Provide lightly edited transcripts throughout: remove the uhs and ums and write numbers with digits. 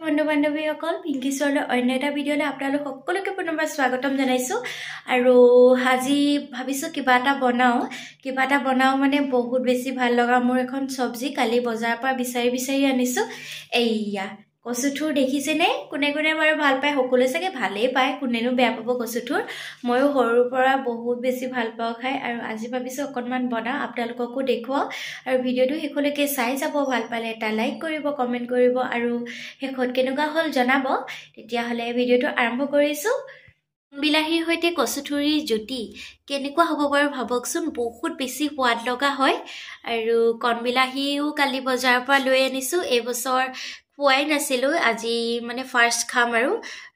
বন্ধু বান্ধৱীসকল, পিংকিশ্বৰলৈ অন্য এটা ভিডিঅ'লৈ আপোনালোক সকলোকে পুনৰবাৰ স্বাগতম জনাইছোঁ। আৰু আজি ভাবিছোঁ কিবা এটা বনাওঁ, কিবা এটা বনাওঁ মানে বহুত বেছি ভাল লগা মোৰ এখন চব্জি কালি বজাৰৰ পৰা বিচাৰি বিচাৰি আনিছোঁ। এইয়া কচুথোৰ দেখিছেনে? কোনে কোনে বাৰু ভাল পায়? সকলোৱে চাগে ভালেই পায়, কোনেনো বেয়া পাব কচুথোৰ। ময়ো সৰুৰ পৰা বহুত বেছি ভাল পাওঁ খাই। আৰু আজি ভাবিছোঁ অকণমান বনাওঁ, আপোনালোককো দেখুৱাওঁ। আৰু ভিডিঅ'টো শেষলৈকে চাই যাব, ভাল পালে এটা লাইক কৰিব, কমেণ্ট কৰিব আৰু শেষত কেনেকুৱা হ'ল জনাব। তেতিয়াহ'লে ভিডিঅ'টো আৰম্ভ কৰিছোঁ। বিলাহীৰ সৈতে কচুথুৰিৰ জুতি কেনেকুৱা হ'ব বাৰু ভাবকচোন, বহুত বেছি সোৱাদ লগা হয়। আৰু কণবিলাহীও কালি বজাৰৰ পৰা লৈ আনিছোঁ, এইবছৰ খোৱাই নাছিলোঁ, আজি মানে ফাৰ্ষ্ট খাম। আৰু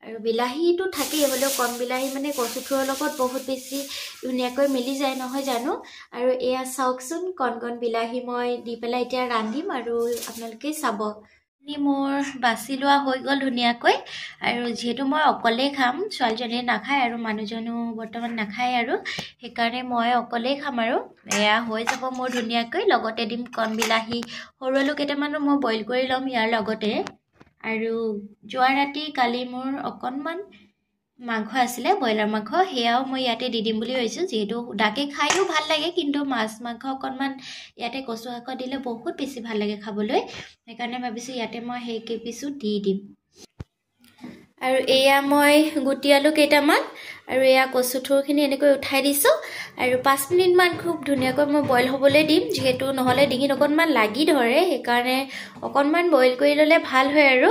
আৰু বিলাহীটো থাকেই, হ'লেও কণ বিলাহী মানে কচুথোৰৰ লগত বহুত বেছি ধুনীয়াকৈ মিলি যায় নহয় জানো। আৰু এয়া চাওকচোন, কণ কণ বিলাহী মই দি পেলাই এতিয়া ৰান্ধিম আৰু আপোনালোকে চাব। মোৰ বাছি লোৱা হৈ গ'ল ধুনীয়াকৈ। আৰু যিহেতু মই অকলেই খাম, ছোৱালীজনীয়ে নাখায় আৰু মানুহজনো বৰ্তমান নাখায়, আৰু সেইকাৰণে মই অকলেই খাম। আৰু এয়া হৈ যাব মোৰ ধুনীয়াকৈ। লগতে দিম কণ বিলাহী, সৰু আলু কেইটামানো মই বইল কৰি ল'ম ইয়াৰ লগতে। আৰু যোৱা ৰাতি কালি মোৰ অকণমান মাংস আছিলে, ব্ৰইলাৰ মাংস, সেয়াও মই ইয়াতে দি দিম বুলি ভাবিছোঁ। যিহেতু সুদাকৈ খায়ো ভাল লাগে, কিন্তু মাছ মাংস অকণমান ইয়াতে কচু শাকত দিলে বহুত বেছি ভাল লাগে খাবলৈ। সেইকাৰণে ভাবিছোঁ ইয়াতে মই সেই কেইপিচো দি দিম। আৰু এয়া মই গুটি আলু কেইটামান আৰু এয়া কচু থোৰখিনি এনেকৈ উঠাই দিছোঁ। আৰু 5 মিনিটমান খুব ধুনীয়াকৈ মই বইল হ'বলৈ দিম, যিহেতু নহ'লে ডিঙিত অকণমান লাগি ধৰে, সেইকাৰণে অকণমান বইল কৰি ল'লে ভাল হয়। আৰু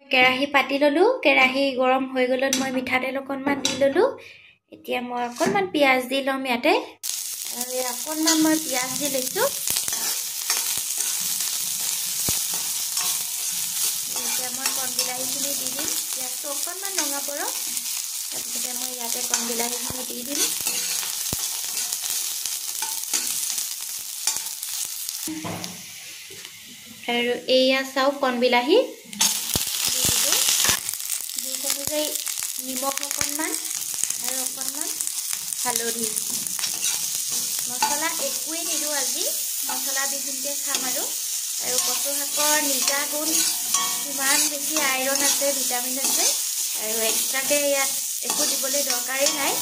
কেৰাহী পাতি ল'লোঁ, কেৰাহী গৰম হৈ গ'লত মই মিঠাতেল অকণমান দি ল'লোঁ। এতিয়া মই অকণমান পিঁয়াজ দি ল'ম ইয়াতে। আৰু অকণমান মই পিঁয়াজ দি লৈছোঁ। এতিয়া মই কণ বিলাহীখিনি দি দিম। পিঁয়াজটো অকণমান ৰঙা পৰক, তাৰপিছতে মই ইয়াতে কণ বিলাহীখিনি দি দিম। আৰু এয়া চাওক, কণ বিলাহী দি দিলোঁ। জোখ অনুযায়ী নিমখ অকণমান আৰু অকণমান হালধি। মছলা একোৱেই নিদিওঁ আজি, মছলা বিহীনকৈ খাম। আৰু আৰু কচু শাকৰ নিজা গুণ, ইমান বেছি আইৰণ আছে, ভিটামিন আছে, আৰু এক্সট্ৰাকৈ ইয়াত একো দিবলৈ দৰকাৰেই নাই।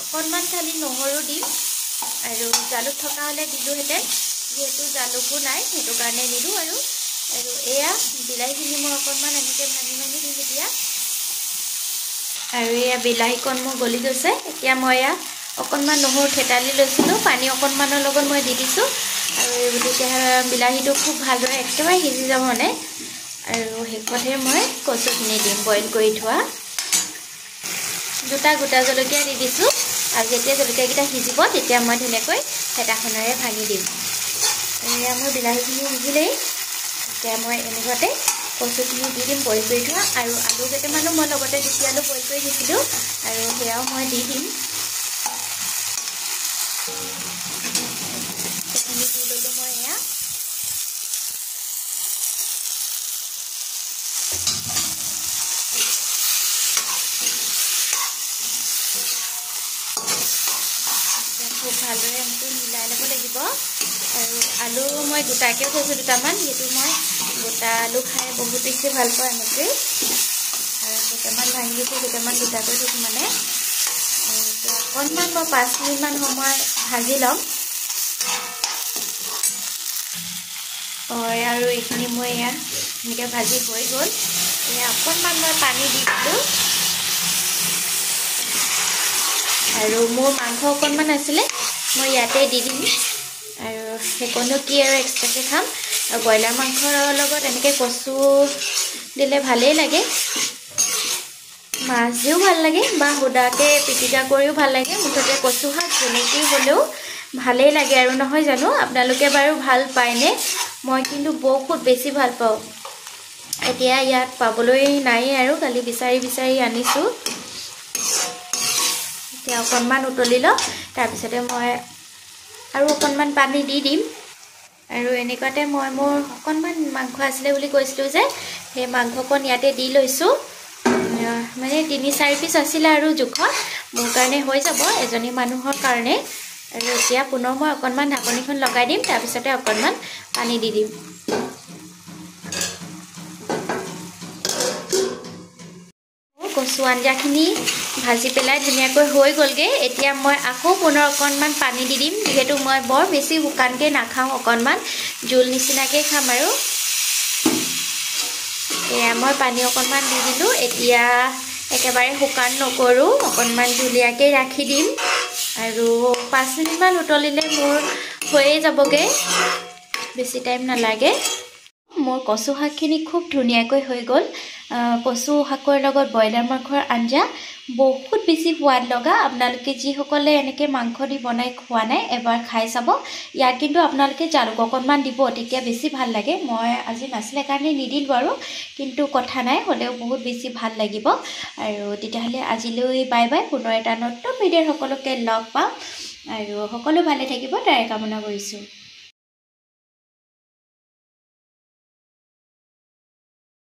অকণমান খালি নহৰু দিম, আৰু জালুক থকা হ'লে দিলোঁহেঁতেন, যিহেতু জালুকো নাই সেইটো কাৰণে নিদিওঁ। আৰু আৰু এয়া বিলাহীখিনি মই অকণমান এনেকৈ ভাঙি ভাঙি দিম এতিয়া। আৰু এয়া বিলাহীকণ মোৰ গলি গৈছে। এতিয়া মই এয়া অকণমান নহৰু থেতালি লৈছিলোঁ, পানী অকণমানৰ লগত মই দি দিছোঁ। আৰু তেতিয়া বিলাহীটো খুব ভালদৰে একেবাৰে সিজি যাব মানে। আৰু শেষতহে মই কচুখিনি দিম, বইল কৰি থোৱা। দুটা গোটা জলকীয়া দি দিছোঁ। আৰু যেতিয়া জলকীয়াকেইটা সিজিব তেতিয়া মই ধুনীয়াকৈ হেতাখনেৰে ভাঙি দিম। এয়া মোৰ বিলাহীখিনি সিজিলেই, এতিয়া মই এনেকুৱাতে কচুখিনি দি দিম বইল কৰি থোৱা। আৰু আলু কেইটামানো মই লগতে গুটি আলু বইল কৰি দিছিলোঁ, আৰু সেয়াও মই দি দিম। সেইখিনি দি ল'লোঁ মই এয়া। খুব ভালদৰে এনেকৈ মিলাই ল'ব লাগিব। আৰু আলু মই গোটাকৈও থৈছোঁ দুটামান, যিহেতু মই গোটা আলু খাই বহুত বেছি ভাল পাওঁ এনেকৈ। আৰু কেইটামান ভাঙি দিছোঁ, কেইটামান গোটাকৈ থৈছোঁ মানে। আৰু এতিয়া অকণমান মই 5 মিনিটমান সময় ভাজি ল'ম। হয়, আৰু এইখিনি মই এয়া এনেকৈ ভাজি হৈ গ'ল। এয়া অকণমান মই পানী দি দিলোঁ। আৰু মোৰ মাংস অকণমান আছিলে, মই ইয়াতে দি দিম। আৰু সেইকণো কি আৰু এক্সট্ৰাকৈ খাম। আৰু ব্ৰইলাৰ মাংসৰ লগত এনেকৈ কচু দিলে ভালেই লাগে, মাছ দিও ভাল লাগে, বা সুদাকৈ পিটিকা কৰিও ভাল লাগে। মুঠতে কচু শাক যেনেকেই হ'লেও ভালেই লাগে আৰু নহয় জানো? আপোনালোকে বাৰু ভাল পায়নে? মই কিন্তু বহুত বেছি ভাল পাওঁ। এতিয়া ইয়াত পাবলৈ নায়েই আৰু, কালি বিচাৰি বিচাৰি আনিছোঁ। এতিয়া অকণমান উতলি লওক, তাৰপিছতে মই আৰু অকণমান পানী দি দিম। আৰু এনেকুৱাতে মই মোৰ অকণমান মাংস আছিলে বুলি কৈছিলোঁ যে, সেই মাংসকণ ইয়াতে দি লৈছোঁ। মানে 3-4 পিচ আছিলে আৰু জোখত, মোৰ কাৰণে হৈ যাব এজনী মানুহৰ কাৰণে। আৰু এতিয়া পুনৰ মই অকণমান ঢাকনিখন লগাই দিম, তাৰপিছতে অকণমান পানী দি দিম। কচু আঞ্জাখিনি ভাজি পেলাই ধুনীয়াকৈ হৈ গ'লগৈ। এতিয়া মই আকৌ পুনৰ অকণমান পানী দি দিম, যিহেতু মই বৰ বেছি শুকানকৈ নাখাওঁ, অকণমান জোল নিচিনাকৈ খাম। আৰু এয়া মই পানী অকণমান দি দিলোঁ। এতিয়া একেবাৰে শুকান নকৰোঁ, অকণমান জুলীয়াকৈ ৰাখি দিম। আৰু 5 মিনিটমান উতলিলে মোৰ হৈয়ে যাবগৈ, বেছি টাইম নালাগে। মোৰ কচু শাকখিনি খুব ধুনীয়াকৈ হৈ গ'ল। কচু শাকৰ লগত ব্ৰইলাৰ মাংসৰ আঞ্জা বহুত বেছি সোৱাদ লগা। আপোনালোকে যিসকলে এনেকৈ মাংস দি বনাই খোৱা নাই, এবাৰ খাই চাব। ইয়াত কিন্তু আপোনালোকে জালুক অকণমান দিব, তেতিয়া বেছি ভাল লাগে। মই আজি নাছিলে কাৰণে নিদিলোঁ আৰু, কিন্তু কথা নাই, হ'লেও বহুত বেছি ভাল লাগিব। আৰু তেতিয়াহ'লে আজিলৈ বাই বাই। পুনৰ এটা নতুন ভিডিঅ'ৰ সকলোকে লগ পাম আৰু সকলো ভালে থাকিব তাৰে কামনা কৰিছোঁ।